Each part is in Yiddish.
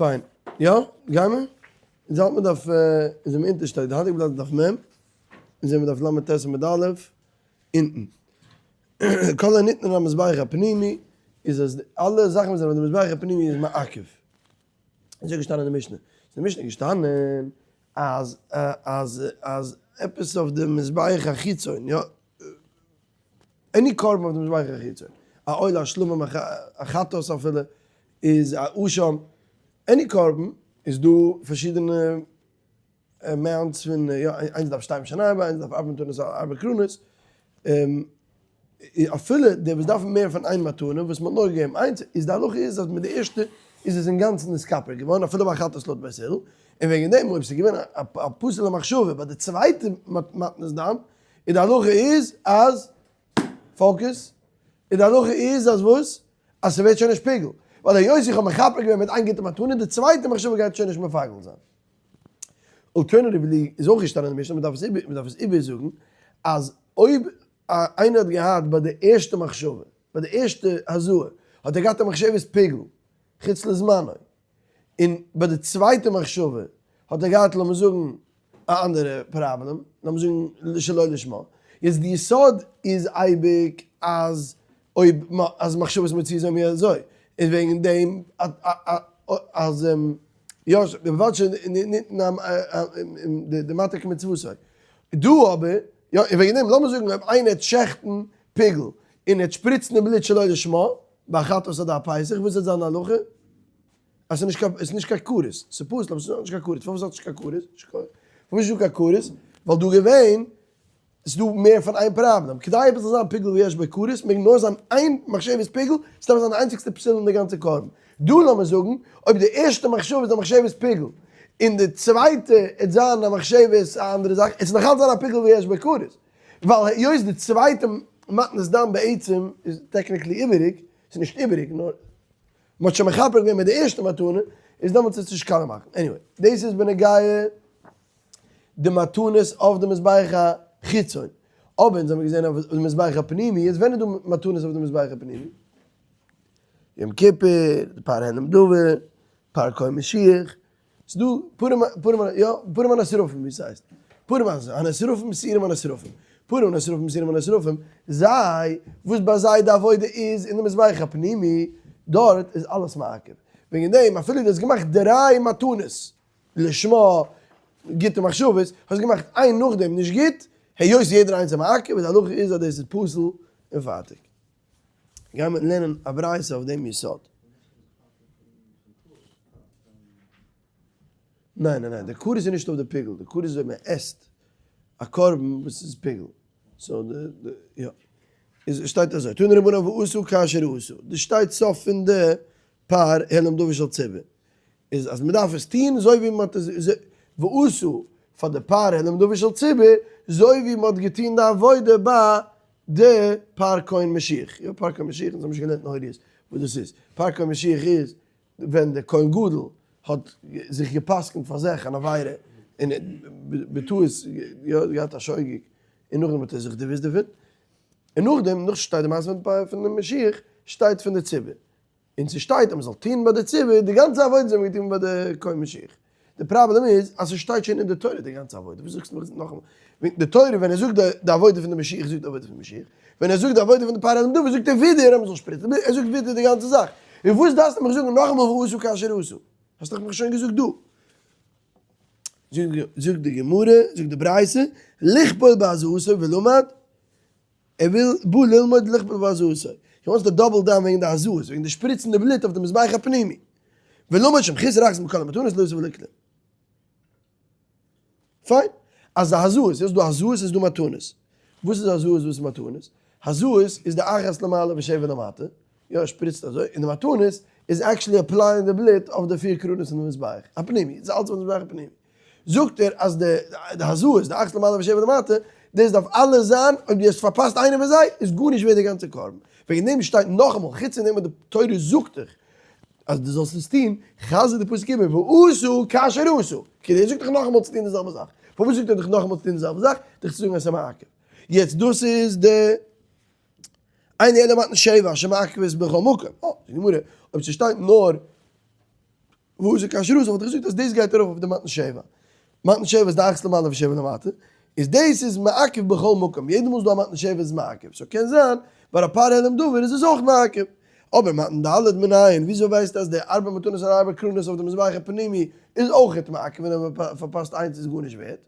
פיין. יא? גיימער? אונז האלט מיר דף, אונז זעמיר אונטערשטע, די היינטיגע בלאט איז דף מ', אונז זעמיר דף ל"ט עמוד א', אונטן. כל הניתן למזבח הפנימי, איז אז אלע זאכן וואס זענען אויף די מזבח הפנימי איז מעכב. אזוי איז געשטאנען אין די משנה. איז אין די משנה געשטאנען אז אז אז עפעס אויף די מזבח החיצון, יא, any קרבן אויף די מזבח החיצון, א עולה, א שלמים, א חטאת אפילו, איז א אשם, any קרבן איז דא פארשידענע amounts פון, יא, איינס דארף שתיים שהן ארבע, איינס דארף ארבע מתנות ארבע קרנות, אפילו די וואס דארפן מער פון איין מתנה וואס מ'האט נאר געגעבן איינס, איז די הלכה איז אז מיט די ערשטע איז עס אינגאנצן נתכפר געווארן אפילו ביי חטאת לויט בית הלל, און וועגן דעם אויב ס'איז געווען א פסול'ע מחשבה ביי די צווייטע מתנת דם, איז די הלכה איז אז, focus, איז די הלכה איז אז וואס? אז ס'ווערט שוין נישט פיגול, ווייל היות איך האב מכפר געווען מיט איין גוטע מתנה, די צווייטע מחשבה גייט שוין נישט מפגל זיין. alternatively איז אויך געשטאנען אין די משנה, מ'דארף עס איבער, מ'דארף עס איבערזאגן, אז אויב איינער האט געהאט ביי די ערשטע מחשבה, ביי די ערשטע הזאה, האט ער געהאט א מחשבת פיגול, חוץ לזמנו, און ביי די צווייטע מחשבה האט ער געהאט לאמיר זאגן א אנדערע פראבלעם, לאמיר זאגן שלא לשמה, יעצט די יסוד איז אייביג אז אויב אז מחשבות מוציאות זענען ווי אזוי, איז וועגן דעם אז יא ובלבד שניתן די מתיר כמצוותו. דא אבער, יא און וועגן דעם לאמיר זאגן אויב איינער העט שעכטן פיגל און העט שפריצן די בלוט שלא לשמה, ביי א חטאת אדער א פסח, וואס וועט זיין די הלכה? אז ס'איז נישט קיין, עס איז נישט קיין כרת, ס'איז פסול אבער ס'איז נישט קיין כרת, פארוואס האט נישט קיין כרת? פארוואס איז נישטא קיין כרת? ווייל דא געווען, ס'איז דא מער פון איין פראבלעם, כדי עפעס זאל זיין פיגול ויש בו כרת, מעג נאר זיין איין מחשבת פיגול, ס'דארף זיין די איינציגסטע פסול אין די גאנצע קרבן. דא לאמיר זאגן, אויב די ערשטע מחשבה איז א מחשבת פיגול, און די צווייטע עט זיין א מחשבת א אנדערע זאך, עס נאך אלץ זיין א פיגול ויש בו כרת. ווייל היות די צווייטע מתנת דם בעצם איז technically איבעריג, ס'איז נישט איבעריג נאר מ'האט שוין מכפר געווען מיט די ערשטע מתנה, איז דעמאלטס איז עס נישט קאליע מאכן. anyway, דאס איז בנוגע די מתנות אויף די מזבח החיצון. אבער אונז האבן געזען אויף די מזבח הפנימי, איז ווען איז דא מתנות אויף די מזבח הפנימי? יום כיפור, די פר העלם דבר, פר כהן משיח, ס'דא פרים פרים יא פרים הנשרפים ווי ס'הייסט פרים הנשרפים שעירים הנשרפים פרים הנשרפים שעירים הנשרפים זיי וואס ביי זיי די עבודה איז אין די מזבח הפנימי דארט איז אלעס מעכב וועגן דעם אפילו דו האסט געמאכט דריי מתנות לשמה גוטע מחשבות האסט געמאכט איין נאכדעם נישט גוט היות יעדער איינס איז מעכב איז די הלכה איז אז דאס איז פסול און פארטיג. גיימיר לערנען א ברייתא אויף דעם יסוד. ניין ניין ניין, די כרת איז נישט אויף די פיגול, די כרת איז אויב מען עסט א קרבן וואס איז פיגול, so די די יא, איז שטייט אזוי, תנו רבנן ועשו כאשר עשו, דאס שטייט סוף פון די פר העלם דבר של ציבור, איז אז מען דארף עס טון אזוי ווי מען האט עס ועשו פאר די פר העלם דבר של ציבור, אזוי ווי מען האט געטון די עבודה ביי די פר כהן משיח, יא פר כהן משיח, אונז האבן נישט געלערנט אין הוריות וואס דאס איז, פר כהן משיח איז ווען דער כהן גדול האט זיך גע'פסק'נט פאר זיך אן עבירה און בטעות יא געהאט א שוגג און נאכדעם האט ער זיך דערוואוסט דערפון, און נאכדעם נאך שטייט די מעשה פון די משיח שטייט פון די ציבור. און ס'שטייט אז מ'זאל טון ביי די ציבור די גאנצע עבודה וואס מ'האט געטון ביי די כהן משיח. די פראבלעם איז אז ס'שטייט שוין אין די תורה די גאנצע עבודה, וואס זאגסטו מיך נאכאמאל? די תורה ווען ער זאגט די עבודה פון די משיח זאגט די עבודה פון משיח, ווען ער זאגט די עבודה פון די פר העלם דבר זאגט ער ווידער אז מ'זאל שפריצן, ער זאגט ווידער די גאנצע זאך, און וואס דארפסטו מיך זאגן נאכאמאל ועשו כאשר עשו? האסט דאך מיך שוין געזאגט דא. זאגט די גמרא, זאגט די ברייתא, לכפול בהזאתו ולמד, ער וויל בא ללמוד לכפול בהזאתו, he wants to double down וועגן די הזאות, וועגן די שפריצן די בלוט אויף די מזבח הפנימי, ולמד שמחוסר אחת מכל המתנות לא יוסיף ולא כלום. פיין. אז די הזאות, ס'איז דא הזאות איז דא מתנות. וואס איז הזאות וואס איז מתנות? הזאות איז די אחת למעלה ושבע למטה, יא ער שפריצט אזוי, און די מתנות איז actually apply ען די בלוט אויף די פיר קרנות אין די מזבח הפנימי, ס'איז אלץ אויף די מזבח הפנימי. זאגט ער אז די הזאות, די אחת למעלה ושבע למטה, דאס דארף אלעס זיין, אויב דו האסט פארפאסט איינע פון זיי, איז גארנישט ווערט די גאנצע קרבן. וועגן דעם שטייט נאכאמאל, חוץ פון דעם וואס די תורה זאגט דיך אז דו זאלסט עס טון, חזר'ט די פסוק איבער, ועשו כאשר עשו. כאילו ער זאגט דיך נאכאמאל צו טון די זעלבע זאך. פארוואס זאגט ער דיך נאכאמאל צו טון די זעלבע זאך? דיך צו זאגן אז ס'איז מעכב. יעצט דאס איז די אין אלא מתן שבע שמעכבת בכל מקום. אה, זאגט די גמרא, אויב ס'שטייט נאר. ועשה כאשר עשה, וואלט איך געזאגט אז דאס גייט ארויף אויף די מתן שבע. מתן שבע איז די אחת למעלה ושבע למטה, איז דאס איז מעכב בכל מקום, יעדע מאל ס'דא א מתן שבע איז מעכב, so קען זיין ביי א פר העלם דבר איז עס אויך מעכב. אבער מתן ד' מנין, וויאזוי ווייסטו אז די ארבע מתנות און ארבע קרנות אויף די מזבח הפנימי איז אויכעט מעכב און אויב מ'פארפאסט איינס איז גארנישט ווערט?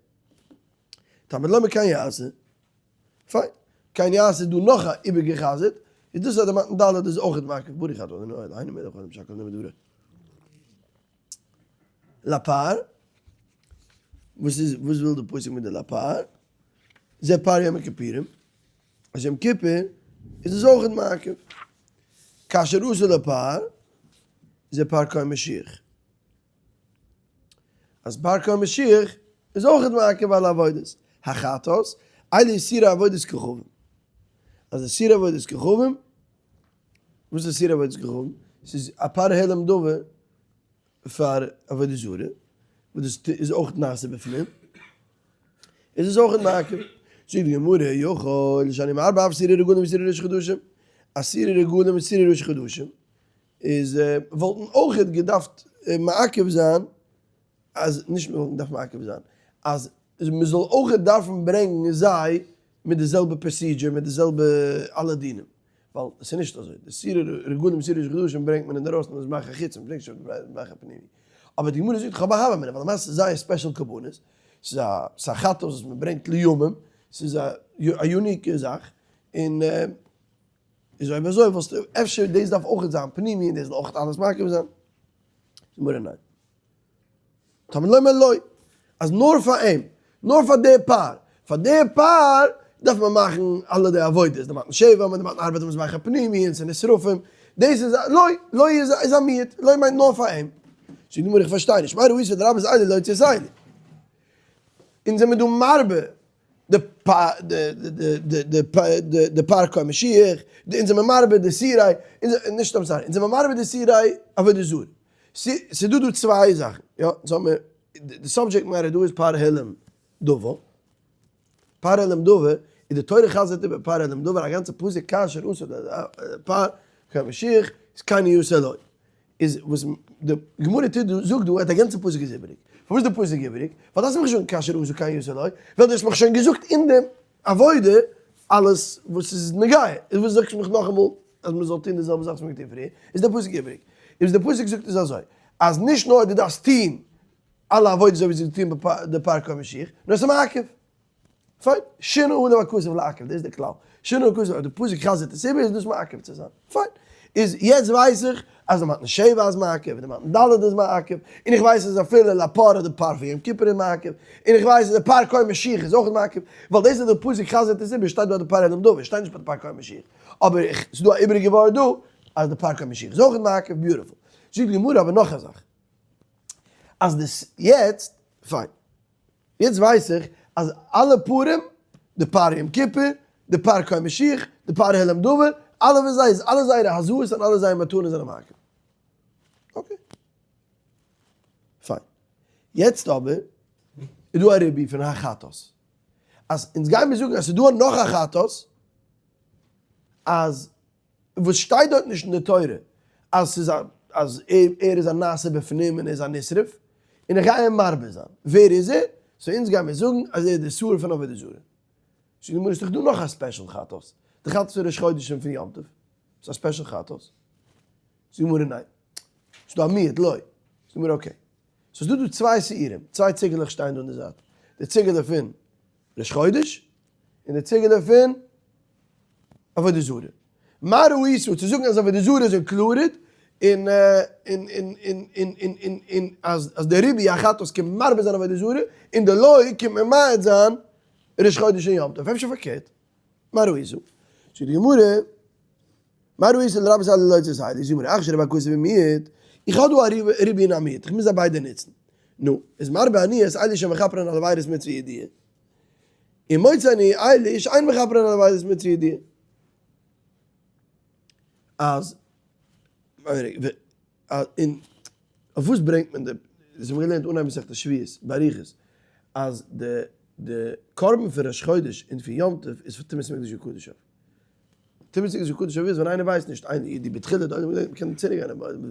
תלמוד לומר כן יעשה. פיין. כן יעשה איז דא נאך א איבערגע'חזר'ט, איז דאס אז די מתן ד' איז אויכעט מעכב, ברוך אתה אדוני אלהינו מלך העולם שהכל נהיה בדברו. לפר, וואס איז וואס וויל די פסוק מיט די לפר? זה פר יום הכיפורים, אז יום כיפור איז עס אויכעט מעכב. כאשר עשה לפר, זה פר כהן משיח. אז פר כהן משיח איז אויכעט מעכב אלע עבודות, החטאת, אלו שעירי עבודת כוכבים. אז די שעירי עבודת כוכבים, וואס איז שעירי עבודת כוכבים? ס'איז א פר העלם דבר פאר עבודה זרה, וואס דאס איז אויך נעשה בפנים, איז עס אויכעט מעכב. זאגט די גמרא, יכול שאני מרבה אף שעירי רגלים ושעירי ראש חדשים, אז שעירי רגלים און שעירי ראש חדשים איז וואלטן אויכעט געדארפט מעכב זיין אז נישט מיר וואלטן געדארפט מעכב זיין אז מען זאל אויכעט דארפן ברענגן זיי מיט די זעלבע procedure מיט די זעלבע אלע דינים ווייל עס איז נישט אזוי די שעירי רגלים שעירי ראש חדשים ברענגט מען אינדערויסן און מזבח החיצון ברענגט נישט אויף די מזבח הפנימי אבער די גמרא זאגט איך האב א הוה אמינא ווייל למעשה איז זייער special קרבנות ס'איז א ס'איז א חטאת וואס מען ברענגט לימים ס'איז א unique זאך און איז אויב אזוי וואלסטו אפשר דאס דארף אויכעט זיין פנימי און דאס זאל אויכעט אלעס מקיף זיין. גמרא ניין. תלמוד לומר לא. אז נאר פאר אים, נאר פאר די פר, פאר די פר דארף מען מאכן אלע די עבודות, די מתן שבע, מיט די מתן ארבע די מזבח הפנימי און ס'נשרפים, דאס איז א לא, לא איז איז א מיעוט, לא מיינט נאר פאר אים. זאגט די גמרא איך פארשטיי נישט, מה ראית דרבות אלו להוציא את אלו. אונז זעמיר דא מרבה די פר כהן משיח, אונז זעמיר מרבה די שעירי, נישט I'm sorry, אונז זעמיר מרבה די שעירי עבודה זרה. ס'איז דא דא צוויי זאכן, יא, אונז האמיר, די subject matter דא איז פר העלם דבר, פר העלם דבר, איז די תורה חזר'ט איבער פר העלם דבר א גאנצע פסוק כאשר עשה פר כהן משיח, איז כן יעשה לו. איז וואס די גמרא טוט דא, זאגט דא אז די גאנצע פסוק איז איבעריג. פארוואס איז די פסוק איבעריג? ווייל דו האסט מיך שוין כאשר עשה כן יעשה לו, ווייל דו האסט מיך שוין געזאגט אין די עבודה אלעס וואס איז נוגע, איז וואס זאגסטו מיך נאכאמאל אז מען זאל טון די זעלבע זאך וואס מען האט געטון פריער, איז די פסוק איבעריג. איז וואס די פסוק זאגט איז אזוי, אז נישט נאר דו דארפסט טון אלע עבודות אזוי ווי זיי טוען ביי די פר כהן משיח, נאר עס איז מעכב. פיין, שינה עליו הכתוב לעכב, דאס איז די כלל. שינה הכתוב, אויב די פסוק חזר'ט עס איבער איז דאס מעכב צו זיין. פיין. איז יעצט ווייס איך אז די מתן שבע איז מעכב, און די מתן ד' איז מעכב, און איך ווייס אז אפילו לפר אדער פר פון יום כיפור איז מעכב, און איך ווייס אז די פר כהן משיח איז אויך מעכב, ווייל דאס אז די פסוק חזר'ט עס איבער שטייט ביי די פר העלם דבר, שטייט נישט ביי די פר כהן משיח. אבער איך, ס'איז דא א איבעריגע ווארט דא, אז די פר כהן משיח איז אויך מעכב, beautiful. זאגט די גמרא אבער נאך א זאך. אז די, יעצט, פיין. יעצט ווייס איך אז אלע פרים, די פר יום כיפור, די פר כהן משיח, די פר העלם דבר, אלע פון זיי איז אלע זייערע הזאות און אלע זייער מתנות זענען מעכב. okay. פיין. יעצט אבער איז דא א ריבוי פון החטאת. אז אונז גיימיר זאגן אז ס'איז דא נאך א חטאת, אז וואס שטייט דארט נישט אין די תורה אז ס'איז א אז ער איז א נעשה בפנים און ער איז א נשרף, און איך גיי אים מרבה זיין, ווער איז ער? so אונז גיימיר זאגן אז ער איז די שעיר פון עבודה זרה. זאגט די גמרא ס'איז דאך דא נאך א special חטאת, די חטאת פון ראש חודש און פון יום טוב, ס'איז א special חטאת. זאגט די גמרא ניין, ס'איז דא א מיעוט לא. זאגט די גמרא okay, ס'איז דא דא צוויי שעירים, צוויי ציגעלעך שטייען דא אין די זייט, די ציגעלע פון ראש חודש און די ציגעלע פון עבודה זרה. מה ראית צו זאגן אז עבודה זרה איז included און און און און און און און און אז אז די ריבוי החטאת קומט מרבה זיין עבודה זרה און די לא קומט ממעט זיין ראש חודש און יום טוב. אפשר פארקערט? מה ראית? זאגט די גמרא מה ראית לרבות אלו להוציא את אלו? זאגט די גמרא אכשר רבי הכתוב ומיעט איך האב דא א ריבוי און א מיעוט איך מוז זיי ביידע נוצן. נו, איז מרבה אני את אלו שמכפרין על עבירות מצוה ידיעה. און מוציא אני אלו שאין מכפרין על עבירות מצוה ידיעה. אז, און אויף וואס ברענגט מען די, דאס האבן מיר געלערנט אנהייב מסכת שביעית באריכות, אז די די קרבן פון ראש חודש און פון יום טוב איז פאר טומאת מקדש וקדשיו. טומאת מקדש וקדשיו איז ווען איינער ווייסט נישט, איינער איז די בתחילה, די עולם געדענקט מ'קען צוריק גיין.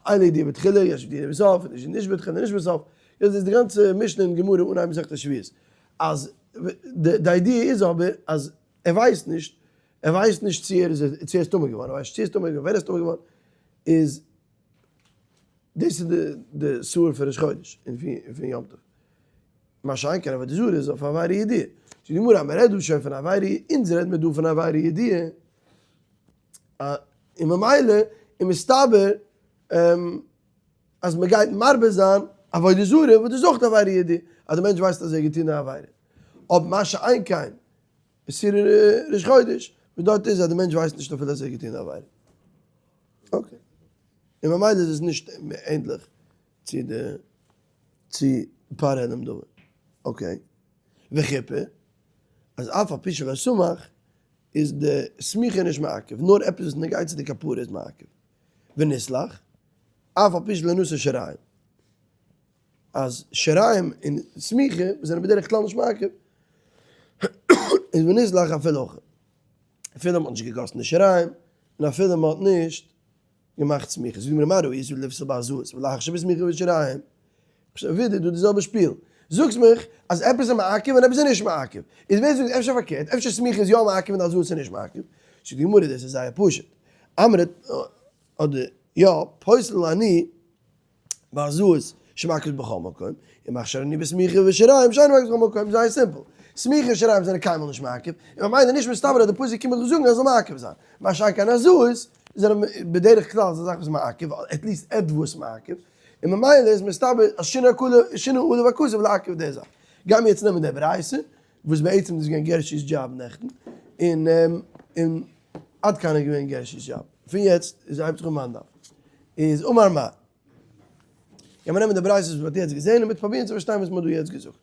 אין לו ידיעה בתחילה, יש ידיעה בסוף, נישט נישט בתחילה נישט בסוף, יא דאס איז די גאנצע משנה אין גמרא אנהייב מסכת שביעית, אז די idea איז אבער אז ער ווייסט נישט, ער ווייסט נישט צו ער איז צו ער איז טמא געווארן, ער ווייסט נישט צו ער איז טמא געווארן, ווען ער איז טמא געווארן, איז דאס איז די די שעיר פון ראש חודש און פון יום טוב. מה שאין כן עבודה זרה איז אויף עבירה ידיעה. זאגט די גמרא אז מען רעדט דא שוין פון עבירה, אונז רעדט מען דא פון עבירה ידיעה, און ממילא איז מסתבר אז מען גייט מרבה זיין עבודה זרה וואס דאס איז אויך עבירה ידיעה, אז די מענטש ווייסט אז ער האט געטון די עבירה. אבער מה שאין כן איסור ראש חודש, וואס דארט איז אז די מענטש ווייסט נישט אפילו אז ער האט געטון די עבירה. okay. און ממילא איז עס נישט ענדליך צו די צו פר העלם דבר. okay. וכיפה, אז אף על פי שלא סמך איז די סמיכה נישט מעכב, נאר עפעס וואס נוגע צו די כפרה איז מעכב. ונסלח, אף על פי שלא נשא שיריים. אז שיריים און סמיכה וואס זענען בדרך כלל נישט מעכב, איז ונסלח אפילו אויך. אפילו מ'האט נישט געגאסן די שיריים, און אפילו מ'האט נישט געמאכט סמיכה. זאגט די גמרא מה ראית לפסול בהזאות ולהכשיר בסמיכה ושיריים. ווידער דא די זעלבע שפיל. זאגסט מיך אז עפעס איז מעכב און עפעס איז נישט מעכב. איז ווער זאגט אפשר פארקערט, אפשר סמיכה איז יא מעכב און הזאות איז נישט מעכב. זאגט די גמרא דאס איז זייער פשוט. אמרת אדער יא פוסל אני בהזאות שמעכבות בכל מקום, און מכשיר אני בסמיכה ושיריים שאין מעכבות בכל מקום, זייער simple. סמיכה און שיריים זענען קיינמאל נישט מעכב, און ממילא נישט מסתבר אז די פסוק קומט זאגן אז זאל מעכב זיין. מה שאין כן הזאות זענען בדרך כלל אזא זאך וואס מעכב, at least עטוואס מעכב, און ממילא איז מסתבר אז שינה עליו הכתוב לעכב די זאך. גיימיר יעצט נעמען די ברייתא, וואס בעצם איז געווען גערשי'ס דזשאב נעכטן, און און עד כאן איז געווען גערשי'ס דזשאב. פון יעצט איז הייבט זיך אן מיין דף. איז אמר מר. גיימיר נעמען די ברייתא וואס מ'האט יעצט געזען און מ'וועט פרובירן צו פארשטיין וואס מ'האט דא יעצט געזאגט.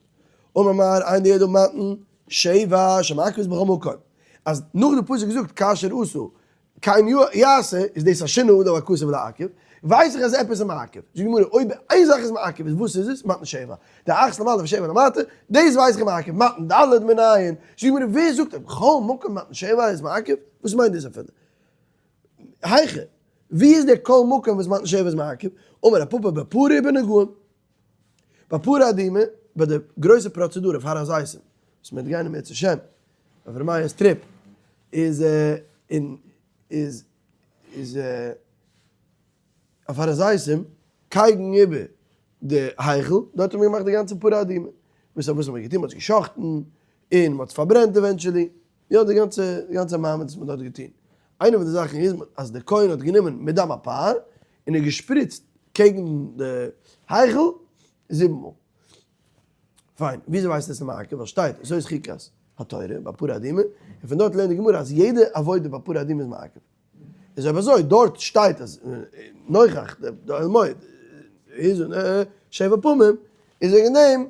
אמר מר אין לי אלא מתן שבע שמעכבות בכל מקום. אז נאך די פסוק זאגט כאשר עשה כן יעשה איז דאס א שינה עליו הכתוב לעכב, ווייס איך אז עפעס איז מעכב. זאגט די גמרא אויב איין זאך איז מעכב איז וואס איז עס? מתן שבע. די אחת למעלה ושבע למטה, דאס ווייס איך איז מעכב. מתן ד' מנין? זאגט די גמרא ווער זאגט אז בכל מקום מתן שבע איז מעכב? וואס מיינט דאס אפילו? היכא, ווי איז דער כל מקום וואס מתן שבע איז מעכב? אמר רב פפא בפרה ובנגעים. ביי פרה אדומה, ביי די גרויסע פראצעדור אויף הר הזיתים, וואס מען וועט גיין אם ירצה השם, אויף ר' מאיר'ס trip, איז אין איז איז אויף הר הזיתים קייגן איבער די היכל, דארט האט מען געמאכט די גאנצע פרה אדומה, וואס האט מען געטון? מען האט עס גע'שחט'ן און מען האט עס פארברענט eventually, יא די גאנצע די גאנצע מעמד וואס מען האט דארט געטון. איינע פון די זאכן איז אז דער כהן האט גענומען מדם הפר און ער געשפריצט קעגן די היכל זיבן מאל. פיין, וויאזוי ווייסטו עס איז מעכב? ווייל שטייט זאת חוקת התורה ביי פרה אדומה, און פון דארט לערנט די גמרא אז יעדע עבודה ביי פרה אדומה איז מעכב. איז אויב אזוי דארט שטייט אז נוכח די אוהל מועד איז שבע פעמים, איז וועגן דעם,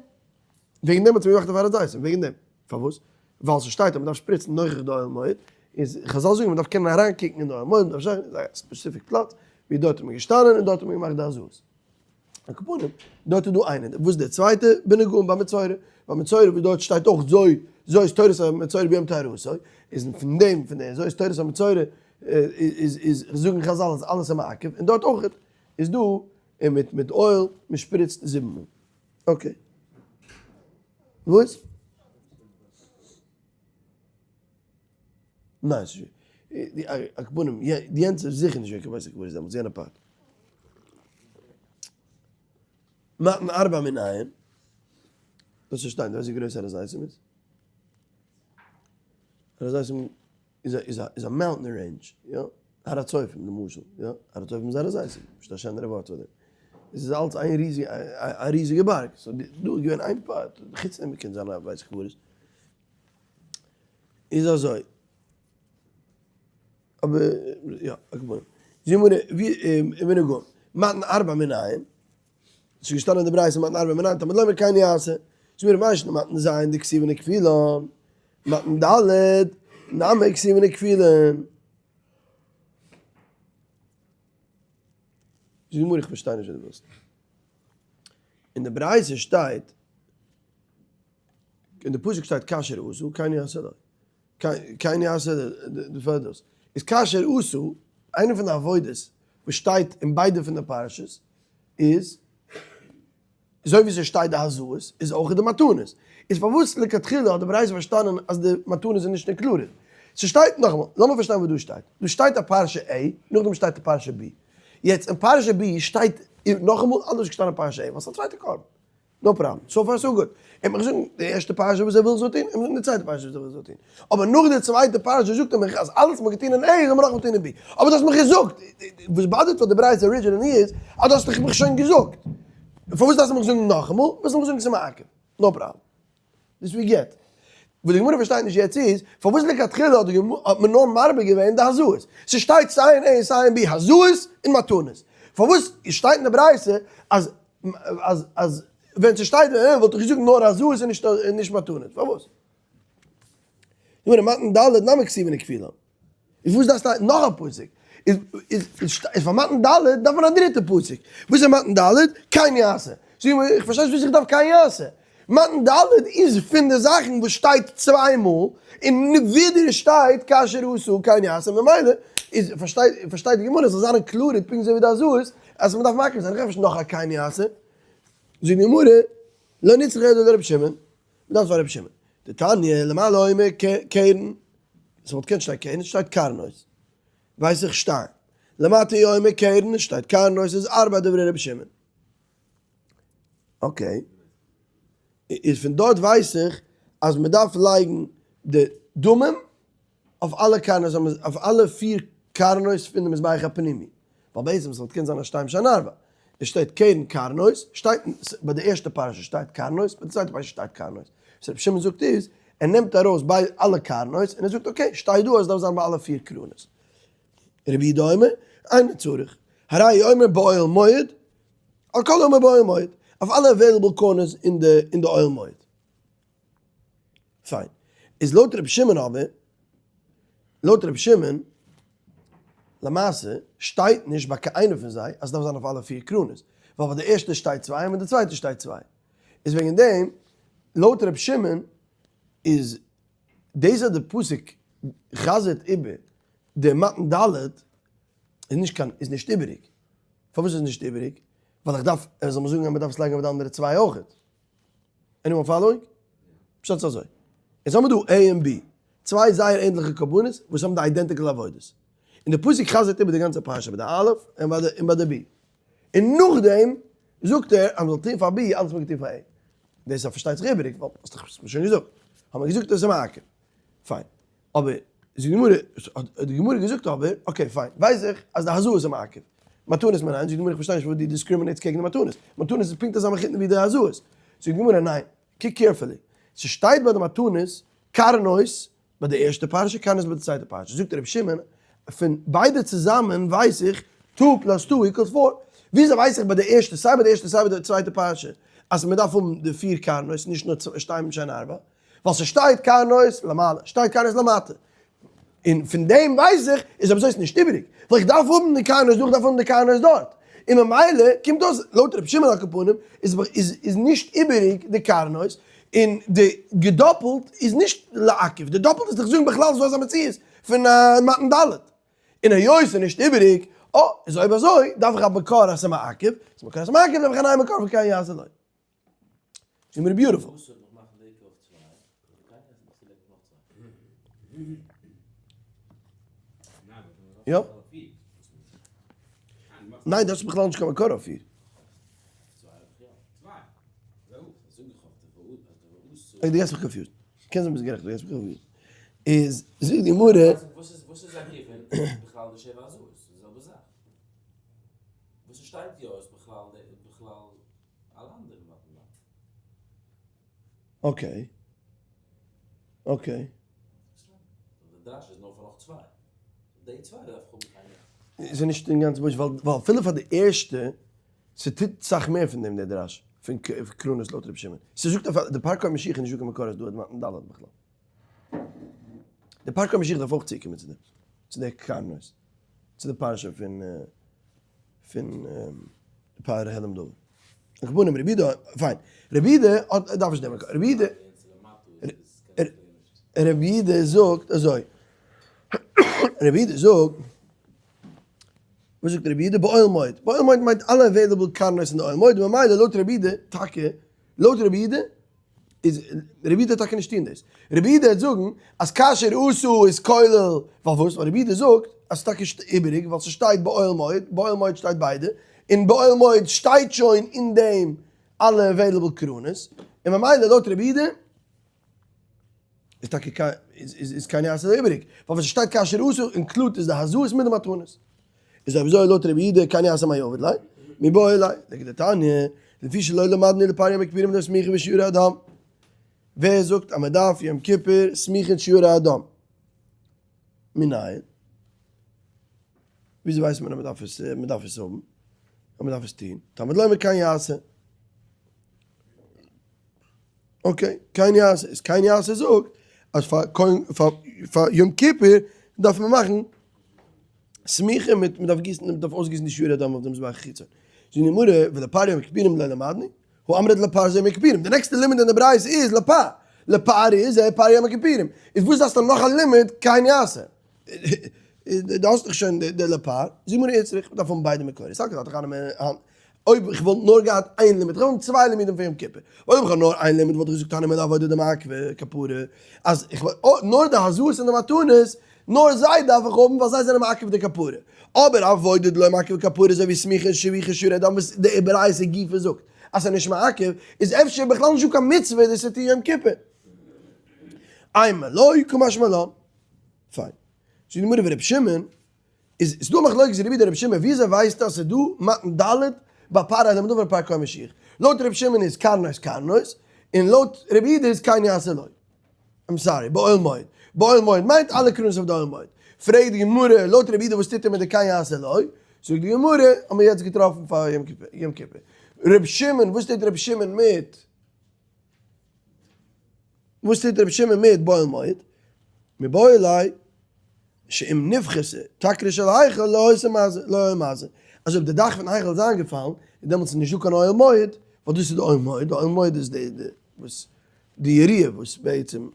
וועגן דעם האט מען געמאכט אויף הר הזיתים, וועגן דעם. פארוואס? ווייל ס'שטייט אז מ'דארף שפריצן נוכח די אוהל מועד, איז חזל זאגן מ'דארף קענען אריינקוקן אין די אוהל מועד, מ'דארף זיין אין א specific פלאץ ווי דארט איז מען געשטאנען און דארט האט מען געמאכט די הזאות. על כל פנים, דארט איז דא איינער, וואס איז דער צווייטע? בנגעים ביי מצורע, ביי מצורע וואס דארט שטייט אויך זוי זאת תורת המצורע ביום טהרתו, איז פון דעם פון דער זאת תורת המצורע איז איז זאגן חזל אז אלעס איז מעכב, און דארט אויך איז דא און מיט מיט oil מ'שפריצט זיבן מאל. okay. וואס? ניין ס'איז די על כל פנים יענץ איז זיכער נישט געווען קיין בית הקברות דעמאלטס יענע part. מתן ארבע מנין, דאס איז שטיין, דו ווייסט ווי גרויס הר הזיתים איז? הר הזיתים איז א איז א איז א mountain range, יא, הר הצופים למשל, יא, הר הצופים איז הר הזיתים, נישט א שענערע ווארט פאר דעם. עס איז אלץ איין ריזיגע א ריזיגע בארג, so דא איז געווען איין part, חוץ דעם קען זיין א בית הקברות. איז אזוי. אבער יא, על כל פנים. זאגט די גמרא, ווי ובנגעים, מתן ארבע מנין, ס'איז געשטאנען אין די ברייתא מתן ארבע מנין, תלמוד לומר כן יעשה. זאגט די גמרא, מאי שנא מתן ז' דכתיבן וכפילן, מתן ד' נמי כתיבן וכפילן. זאגט די גמרא, איך פארשטיי נישט וואס דו ווילסט. אין די ברייתא שטייט, אין די פסוק שטייט כאשר עשה כן יעשה לו. כן יעשה די פערדערס. איז כאשר עשה, איינע פון די עבודות. וואס שטייט אין ביידע פון די פרשות איז, אזוי ווי ס'שטייט די הזאות איז אויך די מתנות. איז פארוואס לכתחילה האט די ברייתא פארשטאנען אז די מתנות איז נישט included? ס'שטייט, נאכאמאל, לאמיר פארשטיין וואס דא שטייט. דא שטייט א פרשה A, נאכדעם שטייט די פרשה B. יעצט אין פרשה B שטייט נאכאמאל אנדערש געשטאנען פרשה A, ווייל ס'איז א צווייטע קרבן. no problem, so far so good. ער האט מיך געזאגט די ערשטע פרשה וואס ער וויל זאל טון, ער האט מיר געזאגט די צווייטע פרשה וואס ער וויל זאל טון. אבער נאך די צווייטע פרשה זאגט ער מיך אז אלעס וואס מ'האט געטון אין A זאל מען נאכאמאל טון אין B. אבער דו האסט מיך געזאגט, וואס bother ט פאר די ברייתא originally איז אז דו האסט דאך מיך שוין געזאגט. פארוואס דארפסטו מיך זאגן נאכאמאל? וואס זאל איך זאגן ס'איז מעכב? no problem. דאס ווי גוט. וואס די גמרא פארשטייט נישט יעצט איז, פארוואס לכתחילה האט די גמרא האט מען נאר מרבה געווען די הזאות? ס'שטייט סיי אין A און סיי אין B הזאות און מתנות. פארוואס שטייט אין די ברייתא אז אז אז ווען ס'שטייט אין A וואלט איך געזאגט נאר הזאות און נישט און נישט מתנות? פארוואס? די גמרא מתן ד' נמי כתיבן וכפילן. איז וואס דארפסטו נאך א פסוק? איז איז איז פאר מתן ד' דארף מען א דריטע פסוק. וואס איז מתן ד'? כן יעשה. זאג מיר, איך פארשטיי נישט וואס איך דארף כן יעשה. מתן ד' איז פון די זאכן וואס שטייט צוויי מאל, און ווידער שטייט כאשר עשה כן יעשה, ממילא איז פארשטייט פארשטייט די גמרא זאל זיין included פונקט אזוי ווי די הזאות אז מען דארף מקריב זיין, איך דארף נישט נאך א כן יעשה. זאגט די גמרא, לא נצרכא אלא לרבי שמעון. מ'דארף פאר רבי שמעון. דתניא, למעלה אומר קרן, ס'וואלט געקענט שטיין קרן, שטייט קרנות. ווייס איך שטיין. למטה אומר קרן, שטייט קרנות איז ארבע דברי רבי שמעון. okay. איז פון דארט ווייס איך אז מ'דארף לייגן די דמים אויף אלע קרנות, אויף אלע פיר קרנות פון די מזבח הפנימי. ווייל בעצם ס'וואלט געקענט זיין א שתיים שהן ארבע. עס שטייט קרן קרנות, שטייט ביי די ערשטע פרשה שטייט קרנות, ביי די צווייטע פרשה שטייט קרנות. וואס רבי שמעון זאגט איז, ער נעמט ארויס ביי אלע קרנות און ער זאגט okay, שטייט דא אז עס דארף זיין ביי אלע פיר קרנות. רבי יהודה אומר, אינו צריך. הרי הוא אומר באוהל מועד, על כל האמור באוהל מועד. אויף אלע available corners אין די אין די אוהל מועד. פיין. איז לויט רבי שמעון אבער, לויט רבי שמעון, למעשה שטייט נישט ביי קיין איינע פון זיי אז ס'דארף זיין אויף אלע פיר קרנות, ווייל ביי די ערשטע שטייט צוויי און ביי די צווייטע שטייט צוויי. איז וועגן דעם, לויט רבי שמעון איז דאס אז די פסוק חזר'ט איבער די מתן ד' איז נישט קיין איז נישט איבעריג. פארוואס איז נישט איבעריג? ווייל איך דארף, ער זאל מיר זאגן אז מ'דארף עס לייגן אויף די אנדערע צוויי אויכעט. anyone following? פשט איז אזוי, יעצט האבן מיר דא A און B, צוויי זייער ענדליכע קרבנות וואס האבן די identical עבודות, און די פסוק חזר'ט איבער די גאנצע פרשה ביי די א' און ביי די און ביי די B, און נאכדעם זאגט ער אז מ'זאל טון פאר B אלעס וואס מ'האט געטון פאר A. דאס איז פארשטייט זיך איבעריג, ווייל האסט דאך שוין געזאגט. האט מען געזאגט עס איז מעכב. פיין. אבער זאגט די גמרא, האט די גמרא געזאגט אבער, okay פיין, ווייס איך אז די הזאות איז מעכב. מתנות מנין, זאגט די גמרא איך פארשטיי נישט פארוואס דו discriminate סט קעגן די מתנות, מתנות איז פונקט אזא מחותן ווי די הזאות. זאגט די גמרא ניין, קוק carefully, ס'שטייט ביי די מתנות קרנות ביי די ערשטע פרשה, קרנות ביי די צווייטע פרשה, זאגט רבי שמעון, פון ביידע צוזאמען ווייס איך two plus two equals four, וויאזוי ווייס איך ביי די ערשטע, סיי ביי די ערשטע סיי ביי די צווייטע פרשה, אז מ'דארף האבן די פיר קרנות, נישט נאר שתיים שהן ארבע? ווייל ס'שטייט קרנות למעלה, שטייט קרנות למטה. און פון דעם ווייס איך, איז אויב אזוי איז נישט איבעריג, ווייל איך דארף האבן די קרנות דא, איך דארף האבן די קרנות דארט. און ממילא קומט אויס, לויט רבי שמעון על כל פנים, איז איז איז נישט איבעריג די קרנות, און די געדאפלט איז נישט לעכב, די דאפלט איז דאך זאגן בכלל איז דא אזא מציאות פון א מתן ד'. און היות ס'איז נישט איבעריג, אה, איז אויב אזוי דארף איך א מקור אז ס'איז מעכב, ס'איז מקור אז ס'איז מעכב דארף איך א נייע מקור פון כן יעשה לו. איז מיר beautiful. יא. ניין דאס איז בכלל נישט קיין מקור אויף איר. דו געסט מיך confused. קען זיין ביסט גערעכט, דו געסט מיך confused. איז זאגט די גמרא. וואס איז וואס איז א גיוון בכלל די שבע הזאות? די זעלבע זאך. וואס ס'שטייט יא איז בכלל בכלל אלע אנדערע מתן ד'. okay. okay. די דרש איז נאר פאר נאך צוויי. די צוויי דארף איך האבן קיין. איז נישט אינגאנצן פשוט ווייל ווייל אפילו פאר די ערשטע ס'טוט סאך מער פון דעם דער דרש פון קרנות לויט רבי שמעון. ס'זאגט אויף די פרקי משיח איז נישטא קיין מקור אז דא האט מתן ד' בכלל. די פרקי משיח דארף אויך צוקומען צו דעם. צו די קרנות. צו די פרשה פון פון פאר העלם דבר. על כל פנים רבי יהודה, פיין. רבי יהודה האט דארף נישט נעמען רבי יהודה רבי יהודה זאגט אזוי. רבי יהודה זאגט. וואס זאגט רבי יהודה? באוהל מועד. באוהל מועד מיינט אלע available קרנות אין די אוהל מועד, ממילא לויט רבי יהודה טאקע, לויט רבי יהודה איז רבי יהודה טאקע נישט טון דאס. רבי יהודה וועט זאגן אז כאשר עשה איז כולל, ווייל וואס? ווייל רבי יהודה זאגט אז ס'איז טאקע איבעריג ווייל ס'שטייט באוהל מועד, באוהל מועד שטייט ביידע, און באוהל מועד שטייט שוין אין דעם אלע available קרנות, און ממילא לויט רבי יהודה איז טאקע קיין איז כן יעשה איבעריג, ווייל ווען ס'שטייט כאשר עשה include איז די הזאות מיט די מתנות. איז אויב אזוי לויט רבי יהודה כן יעשה מאי עביד ליה, מיבעי ליה, לכדתניא, לפי שלא למדנו לפר יום הכיפורים דסמיכה ושיורי הדם. ווער זאגט אז מען דארף יום כיפור סמיכה און שיורי הדם? מנין? וויאזוי ווייסט מען אז מען דארף עס מען דארף עס האבן? אז מען דארף עס טון? תלמוד לומר כן יעשה. okay, כן יעשה, איז כן יעשה זאגט אז פאר כהן פאר פאר יום כיפור דארף מען מאכן סמיכה מיט מען דארף גיסן מען דארף אויסגיסן די שיורי הדם אויף די מזבח החיצון. זאגט די גמרא ולפר יום הכיפורים לא למדנו, הא אמרת לפר זה יום הכיפורים, די נעקסטע לימוד אין די ברייתא איז לפר, לפר איז זה פר יום הכיפורים, איז וואס דארפסטו נאך א לימוד כן יעשה? דו האסט דאך שוין די לפר, זאגט די גמרא איצטריך, מ'דארף האבן ביידע מקורות, סלקא דעתך אויב איך וואלט נאר געהאט איין לימוד, איך האב צוויי לימודים פון יום כיפור, אויב איך האב נאר איין לימוד וואלט איך געזאגט הני מילי עבודה דמעכבא כפרה, אז איך נאר די הזאות און די מתנות, נאר זיי דארף איך האבן ווייל זיי זענען מעכב די כפרה, אבער עבודה דלא מעכב כפרה אזוי ווי סמיכה און שפיכת שיורי דם וואס די ברייתא גופא זאגט אז ס'איז נישט מעכב, איז אפשר בכלל נישטא קיין מצוה דאס צו טון יום כיפור. אימא לא קא משמע לן. פיין. זאגט די גמרא ורבי שמעון, איז איז דא א מחלוקת רבי יהודה רבי שמעון וויאזוי ווייסטו אז ס'איז דא מתן ד' ביי פר עלים דבר פר כהן משיח? לויט רבי שמעון איז קרנות קרנות, און לויט רבי יהודה איז כן יעשה לא. I'm sorry, באוהל מועד. באוהל מועד מיינט אלע קרנות אויף די אוהל מועד. פרעגט די גמרא, לויט רבי יהודה וואס טוט ער מיט די כן יעשה לא? זאגט די גמרא, האמיר יעצט געטראפן פאר יום כיפור. רבי שמעון, וואס טוט רבי שמעון מיט? וואס טוט רבי שמעון מיט באוהל מועד? מיבעי ליה שאם נפחתה תקרה של היכל לא היתה מזה, לא היה מזה. אז אויב די דאך פון היכל איז איינגעפאלן, איז דעמאלטס נישט דא קיין אוהל מועד, ווייל דאס איז די אוהל מועד, די אוהל מועד איז די די וואס די יריעה וואס בעצם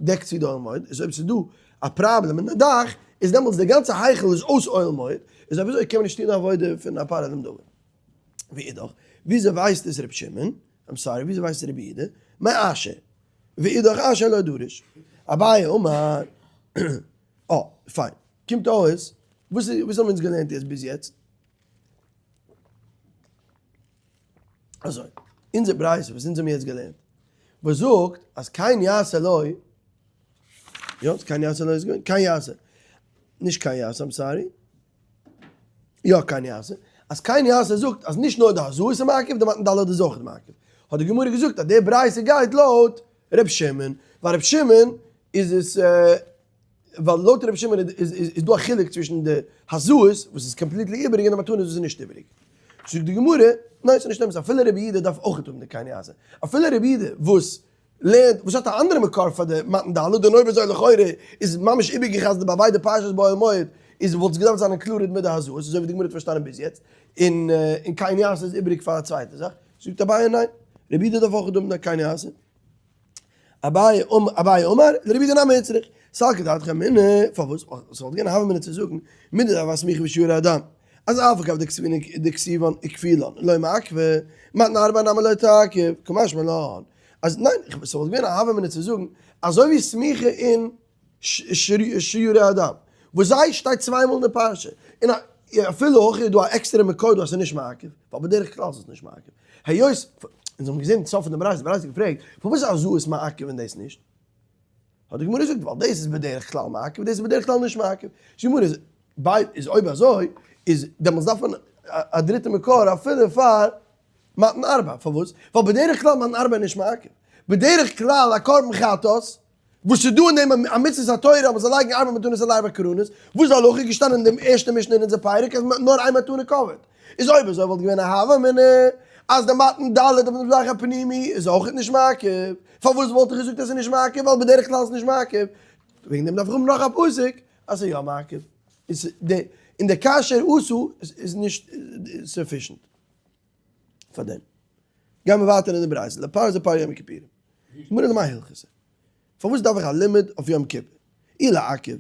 דעקט צו די אוהל מועד, איז אויב ס'איז דא א פראבלעם אין די דאך, איז דעמאלטס די גאנצע היכל איז אויס אוהל מועד, איז אויב אזוי קען מען נישט טון די עבודה פון הפר עלים דבר. ואידך, וויאזוי ווייסט עס רבי שמעון? I'm sorry, וויאזוי ווייסט רבי יהודה? מאשר. ואידך אשר לא דרש. אביי אמר, אה, פיין. קומט אויס, וואס איז, וואס האבן אונז געלערנט יעצט ביז יעצט? אזוי, אונזער ברייתא וואס אונז האבן יעצט געלערנט, וואס זאגט אז כן יעשה לו, יא, כן יעשה לו איז געווען, כן יעשה, נישט כן יעשה, I'm sorry. יא כן יעשה, אז כן יעשה זאגט אז נישט נאר די הזאות איז מעכב, די מתן ד' איז אויך מעכב. האט די גמרא געזאגט אז די ברייתא גייט לויט ר' שמעון, ווייל ר' שמעון איז עס, ווייל לויט ר' שמעון איז דא א חילוק צווישן די הזאות וואס איז completely איבעריג און די מתנות וואס איז נישט איבעריג. זאגט די גמרא, ניין ס'איז נישט אמת, אפילו רבי יהודה דארף אויך האבן די כן יעשה, אפילו רבי יהודה וואס לערנט וואס האט א אנדערע מקור פאר די מתן ד' און אויב אזוי לכאורה איז ממש איבערגעחזרט ביי ביידע פרשות באוהל מועד איז וואלט עס געדארפט זיין included מיט די הזאות אזוי ווי די גמרא האט פארשטאנען ביז יעצט און און כן יעשה איז איבעריג פאר א צווייטע זאך זאגט אביי ניין רבי יהודה דארף אויך האבן די כן יעשה אביי אביי אמר לרבי יהודה נמי איצטריך סלקא דעתך אמינא פארוואס ס'וואלט געווען א הוה אמינא צו זאגן מידי דהוה סמיכה ושיורי הדם אז אף על גב דכתיבן וכפילן לא מעכבא, מתן ארבעה נמי לא תעכב, קא משמע לן, אז ניין, ס'וואלט געווען א הוה אמינא צו זאגן, אזוי ווי סמיכה און שיורי הדם, וואס זיי שטייט צוויי מאל אין די פרשה, און אפילו הכי איז דא א עקסטערע מקור דא אז ס'איז נישט מעכב, ווייל בדרך כלל איז עס נישט מעכב, היות, אונז האבן געזען סוף פון די ברייתא, די ברייתא האט געפרעגט, פארוואס איז הזאות מעכב און דאס נישט? האט די גמרא געזאגט, ווייל דאס איז בדרך כלל מעכב, דאס איז בדרך כלל נישט מעכב. די גמרא איז ביי איז אויב אזוי איז דעמאלטס דארף מען א דריטע מקור אפילו פאר מתן ארבע, פארוואס? ווייל בדרך כלל מתן ארבע איז נישט מעכב, בדרך כלל א קרבן חטאת וואס איז דא אין דעם א מצוות התורה אז מען זאל לייגן ארבע מתנות על ארבע קרנות, וואס איז די הלכה געשטאנען אין דעם ערשטע משנה אין אונזער פרק אז נאר איין מתנה covered, איז אויב אזוי וואלט געווען א הוה אמינא אז די מתן ד' אויף דעם מזבח הפנימי איז אויכעט נישט מעכב, פארוואס וואלט איך געזאגט אז ס'איז נישט מעכב ווייל בדרך כלל איז נישט מעכב, וועגן דעם דארף איך האבן נאך א פסוק אז ס'איז יא מעכב, איז די און די כאשר עשה איז נישט sufficient פאר דעם. גייען מיר ווייטער אין די ברייתא, לפר זה פר יום הכיפורים. גמרא למאי הלכתא? פארוואס דארף איך א לימוד אויף יום כיפור? אי לעכב,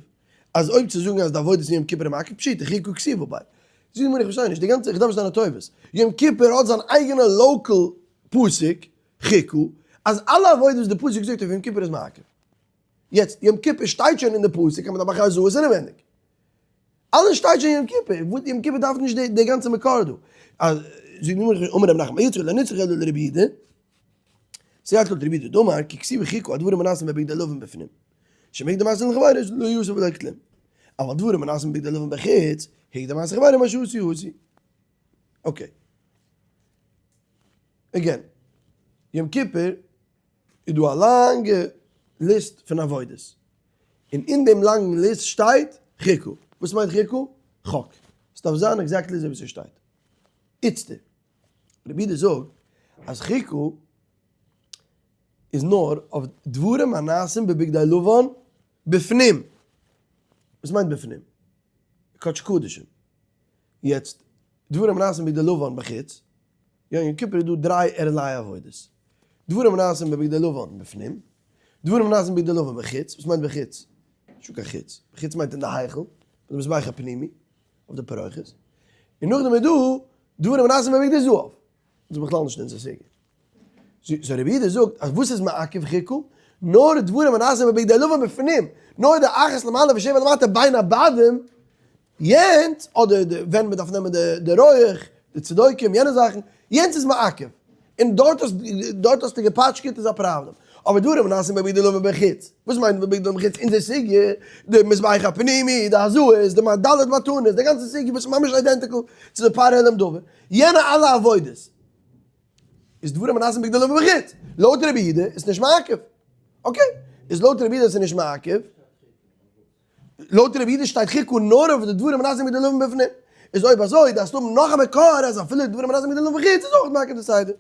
אז אויב צו זאגן אז די עבודות אין יום כיפור איז מעכב פשיטא, חוקה כתיבא ביה. זאגט די גמרא איך פארשטיי נישט, די גאנצע איך דארף נישט דיינע טובות, יום כיפור האט זיין אייגענע local פסוק, חוקה, אז אלע עבודות וואס די פסוק זאגט אויף יום כיפור איז מעכב. יעצט יום כיפור שטייט שוין אין די פסוק אז מען דארף מאכן הזאות אינעווענדיג. אלעס שטייט שוין יום כיפור, וואס יום כיפור דארף נישט די גאנצע מקור דא. אז זאגט די גמרא אמר רב נחמן בר יצחק לא נצרכה אלא לרבי יהודה, ס'גייט לויט רבי יהודה דאמר כי כתיב חוקה הדברים הנעשים בבגדי לבן בפנים, שמקדם מעשה לחבירו לא יעשה ולא כלום, אבל דברים הנעשים בבגדי לבן בחוץ, הקדם מעשה לחבירו מה שעשו עשו. okay. Again, יום כיפור איז דא א לאנגע ליסט פון עבודות, און אין דעם לאנגן ליסט שטייט חוקה. וואס מיינט חוקה? חק. ס'דארף זיין exactly אזוי ווי ס'שטייט. איצטער, רבי יהודה זאגט אז חוקה איז נאר אויף דברים הנעשים בבגדי לבן בפנים. וואס מיינט בפנים? קדש קדשים. יעצט, דברים הנעשים בבגדי לבן בחוץ, יא יום כיפור איז דא דריי ערליי עבודות. דברים הנעשים בבגדי לבן בפנים, דברים הנעשים בבגדי לבן בחוץ, וואס מיינט בחוץ? נישטא קיין חוץ, בחוץ מיינט אין די היכל, ביי די מזבח הפנימי, אויף די פרוכת. און נאכדעם איז דא דברים הנעשים בבגדי זהב, דאס איז בכלל נישט אונזער סוגיא. so רבי יהודה זאגט אז וואס איז מעכב חוקה? נאר דברים הנעשים בבגדי לבן בפנים, נאר די אחת למעלה ושבע למטה בין הבדים, יענץ, אדער די ווען מען דארף נעמען די רויעך, די צדוקים, יענע זאכן, יענץ איז מעכב. און דארט האסט דארט האסטו געפאטשקעט איז א פראבלעם. אבער דברים הנעשים בבגדי לבן בחוץ, וואס מיינט בבגדי לבן בחוץ? אונזער סוגיא, די מזבח הפנימי, די הזאות, די ד' מתנות, די גאנצע סוגיא וואס איז ממש identical צו די פר העלם דבר, יענע אלע עבודות איז דברים הנעשים בבגדי לבן בחוץ. לויט רבי יהודה איז נישט מעכב. Okay, איז לויט רבי יהודה איז נישט מעכב. לויט רבי יהודה שטייט חוקה נאר אויף די דברים הנעשים בבגדי לבן בפנים. איז אויב אזוי דארפסטו האבן נאך א מקור אז אפילו דברים הנעשים בבגדי לבן בחוץ איז אויך מעכב די סדר.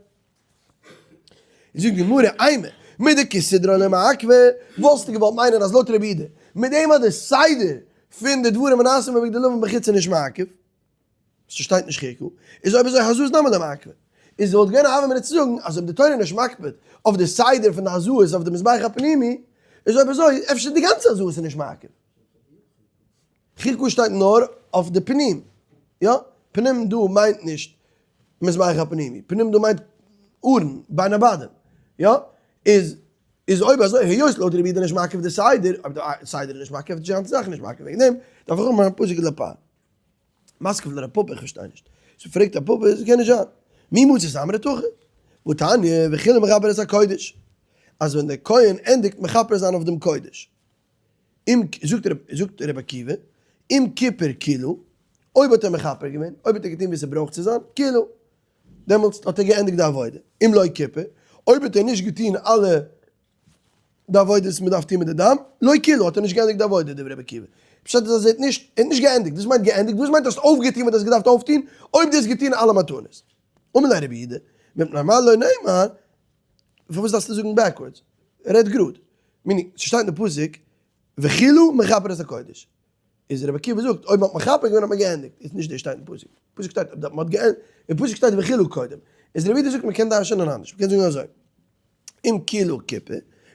זאגט די גמרא, אימא, מדכסדרן לא מעכבא, וואלסטו געוואלט מיינען אז לויט רבי יהודה, מיט דעם אז די סדר פון די דברים הנעשים בבגדי לבן בחוץ איז נישט מעכב, ס'שטייט נישט חוקה, איז אויב אזוי הזאות נמי לא מעכבא. איז וואלט געווען א הוה אמינא צו זאגן אז אויב די תורה איז נישט מקפיד אויף די סדר פון די הזאות אויף די מזבח הפנימי, איז אויב אזוי אפשר די גאנצע הזאות איז נישט מעכב. חוקה שטייט נאר אויף די פנים. יא, פנים דא מיינט נישט מזבח הפנימי, פנים דא מיינט ארון, בין הבדים. יא, איז איז אויב אזוי היות לויט רבי יהודה נישט מעכב די סדר, אויב די סדר איז נישט מעכב איז די גאנצע זאך נישט מעכב, וועגן דעם דארף איך האבן א פסוק לפער. מתקיף לה רב פפא איך פארשטיי נישט. so פרעגט רב פפא עס קען נישט זיין. מי מצית אמרת הכי. והתניא וכלה מכפר את הקודש. אז ווען דער כהן ענדיגט מכפר זיין אויף דעם קודש. אם זאגט זאגט רבי עקיבא אם כיפר כילה אויב האט ער מכפר געווען אויב האט ער געטון ווי ס'ברויך צו זיין כילה דעמאלטס האט ער געענדיגט די עבודה. אם לא כיפר אויב האט ער נישט געטון אלע די עבודות וואס מען דארף טון מיט די דם, לא כילה האט ער נישט געענדיגט די עבודה דברי רבי עקיבא. פשט איז אז ער האט נישט, ער האט נישט געענדיגט, וואס מיינט געענדיגט? וואס מיינט האסט אויפגעטון וואס דו האסט געדארפט אויפטון, אויב דו האסט געטון אלע מתנות. אמר ליה רבי יהודה, מפני מה לא נאמר, פארוואס דארפסטו זאגן backwards? רעד גראד. meaning, ס'שטייט אין די פסוק, וכלה מכפר את הקודש. איז רבי עקיבא זאגט, אויב מ'האט מכפר געווען האט מען געענדיגט, איז נישט דאס שטייט אין פסוק, פסוק שטייט אויב מ'האט געענדיגט, אין פסוק שטייט וכלה קודם, איז רבי יהודה זאגט מ'קען דרש'נען אנדערש, מ'קען זאגן אזוי, אם כילה כיפר,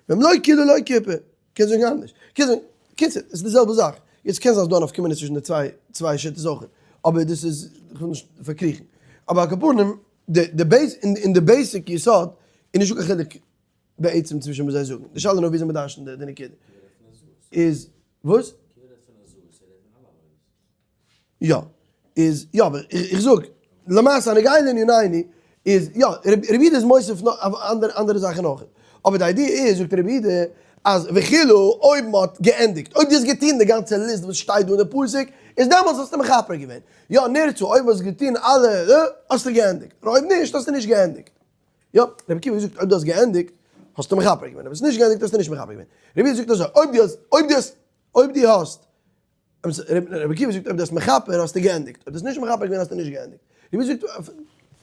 ואם לא כילה לא כיפר, קען זאגן אנדערש, קען זאגן, קיצור, עס איז די זעלבע זאך, יעצט קען זיין אז דא א נפקא מינה צווישן די צוויי שיטות אויך, אבער דאס איז, איך וויל נישט פארקריכן, אבער על כל פנים, די base, אין די basic יסוד, איז נישטא קיין חילוק בעצם צווישן וואס זיי זאגן, די שאלה איז נאר וויאזוי מ'דרש'נט די נקודה, איז וואס? יא, איז יא אבער איך זאג, למעשה הנוגע לענינינו איז יא, רבי יהודה איז מוסיף נאך אנדערע זאכן אויך, אבער די idea איז זאגט רבי יהודה אז וכלה אויב מ'האט געענדיגט, אויב דו האסט געטון די גאנצע ליסט וואס שטייט דא אין די פסוק, איז דעמאלטס האסטו מכפר געווען, יא נרצה אויב האסט געטון אלע האסטו געענדיגט, און אויב נישט האסטו נישט געענדיגט. יא, רבי עקיבא האט געזאגט אויב דו האסט געענדיגט האסטו מכפר געווען, אויב האסט נישט געענדיגט האסטו נישט מכפר געווען. רבי יהודה זאגט אזוי, אויב דו האסט, אויב דו האסט, אויב דו האסט, רבי עקיבא זאגט אויב דו האסט מכפר האסטו געענדיגט, אויב דו האסט נישט מכפר געווען האסטו נישט געענדיגט. רבי יהודה זאגט,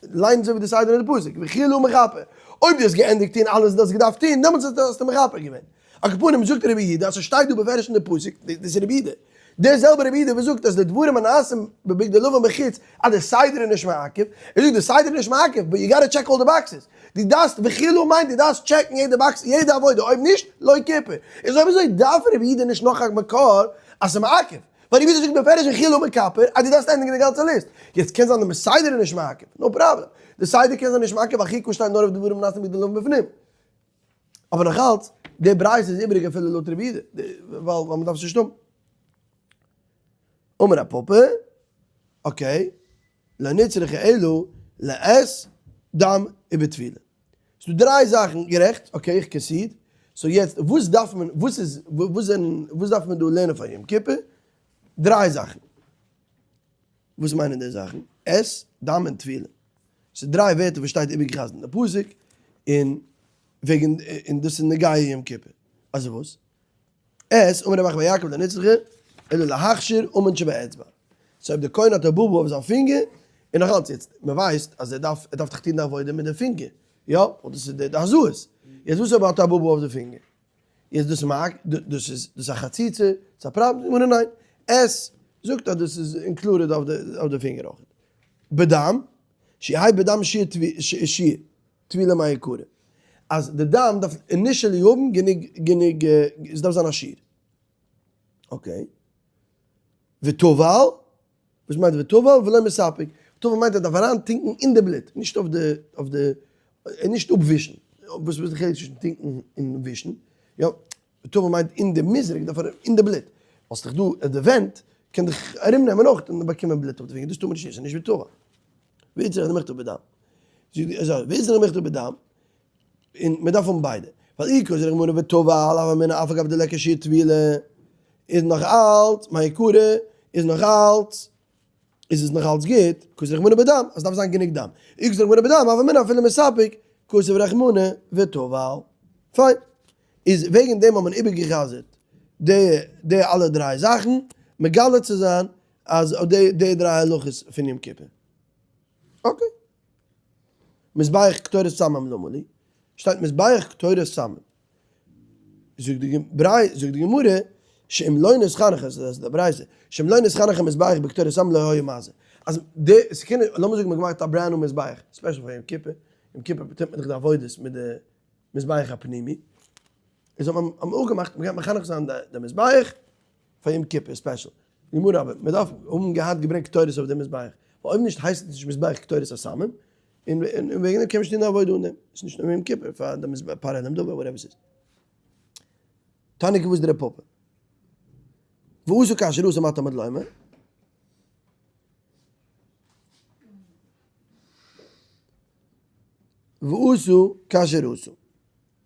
ליין אזוי ווי די סדר אין די פסוק, וכלה מכפר, אויב דו האסט געענדיגט טון אלעס וואס דו האסט געדארפט טון, דעמאלטס האסטו מכפר געווען. על כל פנים זאגט רבי יהודה אז ס'שטייט דא בפירוש אין די פסוק, דאס איז רבי יהודה, דער זעלבער רבי יהודה וואס זאגט אז די דברים הנעשים בבגדי לבן בחוץ אז די סדר איז נישט מעכב, ער זאגט די סדר איז נישט מעכב, but you gotta check all the boxes, דו דארפסט וכלה מיינט דו דארפסט טשעקן יעדע באקס יעדע עבודה אויב נישט לא כיפר, איז אויב אזוי דארף רבי יהודה נישט נאך א מקור אז ס'איז מעכב, ווייל רבי יהודה זאגט בפירוש אין חילו מכפר אז דו דארפסט ענדיגן די גאנצע ליסט. יעצט קען זיין די מסדר איז נישט מעכב, no problem. די סדר קען זיין נישט מעכב ווייל חוקה שטייט נאר אויף דברים נעשים בידי לבן בפנים. אבער נאכאלץ, די ברייתא איז איבעריג אפילו לויט רבי יהודה, ווייל מ'דארף עס נישט האבן. אמר רב פפא, okay, לא נצרכה אלא לאת דם ובטבילה. ס'דא דריי זאכן, גערעכט, okay איך concede, so יעצט וואס דארף מען, וואס איז, וואס זענען, וואס דארף מען דא לערנען פאר יום כיפור? דריי זאכן. וואס מיינען די זאכן? עת, דם און טבילה. ס'איז דריי ווערטער וואס שטייט איבערגעחזרט אין די פסוק, און וועגן, און דאס איז נוגע יום כיפור. אזוי וואס? עת, אמר רב אחא בר יעקב לא נצרכה, אלא להכשיר אומן שבאצבע. so אויב די כהן האט א בובו אויף זיין פינגער, און נאך אלץ יעצט, מען ווייסט אז ער דארף, ער דארף דאך טון די עבודה מיט די פינגער, יא? ווייל דאס איז די הזאות. יעצט וואס אויב ער האט א בובו אויף די פינגער? יעצט דאס מעג, דאס איז, דאס איז א חציצה, ס'איז א פראבלעם? זאגט מען ניין. עת זאגט אז דאס איז included אויף די פינגער אויך. בדם, שיהא בדם שיעור טבילה מעיקרא. אז די דם דארף initially האבן גענוג גענוג עס דארף זיין א שיעור. okay. וטבל, וואס מיינט וטבל ולא מספק? וטבל מיינט ער דארף אריין טינקן אין די בלוט, נישט אויף די אויף די נישט אפווישן. וואס איז די חילוק צווישן טינקן און ווישן? יא, וטבל מיינט אין די מזרק דארף ער אין די בלוט. האסט דאך דא די ווענט קען דיך ארום נעמען אויך און באקומען בלוט אויף די פינגער, דאס טאר מען נישט טון, ס'איז נישט וטבל. ואיצטריך דמיכתב בדם. ואיצטריך דמיכתב בדם, און מען דארף האבן ביידע. ווייל אי כז רחמנא וטבל הוה אמינא אף על גב דליכא שיעור טבילה איז נאך אלץ מעיקרא איז נאך אלץ איז עס נאך אלץ גוט, כתב רחמנא בדם אז דארף זיין גענוג דם. אי כתב רחמנא בדם הוה אמינא אפילו מספק כתב רחמנא וטבל. פיין. איז וועגן דעם האט מען איבערגע'חזר'ט די די אלע דריי זאכן מגלה צו זיין אז די די דריי הלכות פון יום כיפור. okay. מזבח קטורת סמים למה לי, שטייט מזבח קטורת סמים, זאגט די ברי זאגט די גמרא, שאם לא נתחנך, דאס איז די ברייתא, שאם לא נתחנך המזבח בקטורת סמים לא היה מזה, אז די ס'קען נישט, לאמיר זאגן מ'האט געמאכט א brand new מזבח, special פאר יום כיפור, יום כיפור טוט מען דאך די עבודות מיט די מזבח הפנימי, איז האט מען אויך געמאכט, מ'גייט מחנך זיין די מזבח פאר יום כיפור special, גמרא אבער מען דארף האבן געהאט געברענגט קטורת אויף דעם מזבח, ווייל אויב נישט הייסט עס נישט מזבח קטורת הסמים, און וועגן דעם קען מען נישט טון די עבודה אן דעם, עס איז נישט נאר יום כיפור פאר די מזבח פאר העלם דבר whatever ס'איז. תניא כוותיה דרב פפא. ועשו כאשר עשה מה תלמוד לומר. ועשו כאשר עשה.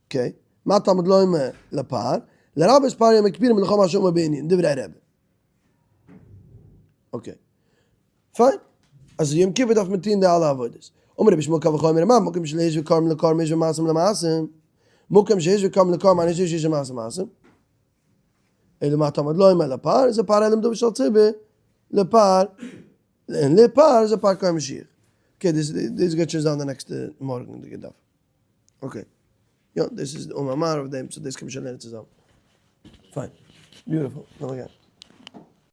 okay. מה תלמוד לומר לפר? לרבות פר יום הכיפורים ולכל מה שאמור בענין, דברי רבי. okay. פיין. אז יום כיפור דארף מען טון די אלע עבודות. אמר רבי ישמעאל קל וחומר מה מקום שלא השוו קרבן לקרבן השוו מעשים למעשים. מקום שהשוו קרבן לקרבן אין השוו מעשים למעשים. אלא מה תלמוד לומר לפר? זה פר העלם דבר של ציבור לפר און לפר זה פר כהן משיח. okay, דאס דאס גייט שוין זיין די נעקסטע מארגנדיגע דף. okay. יא, דאס איז די אמר אויף דעם, so דאס קען מען שוין לערנען צוזאמען. פיין. beautiful. לאמיר גיין.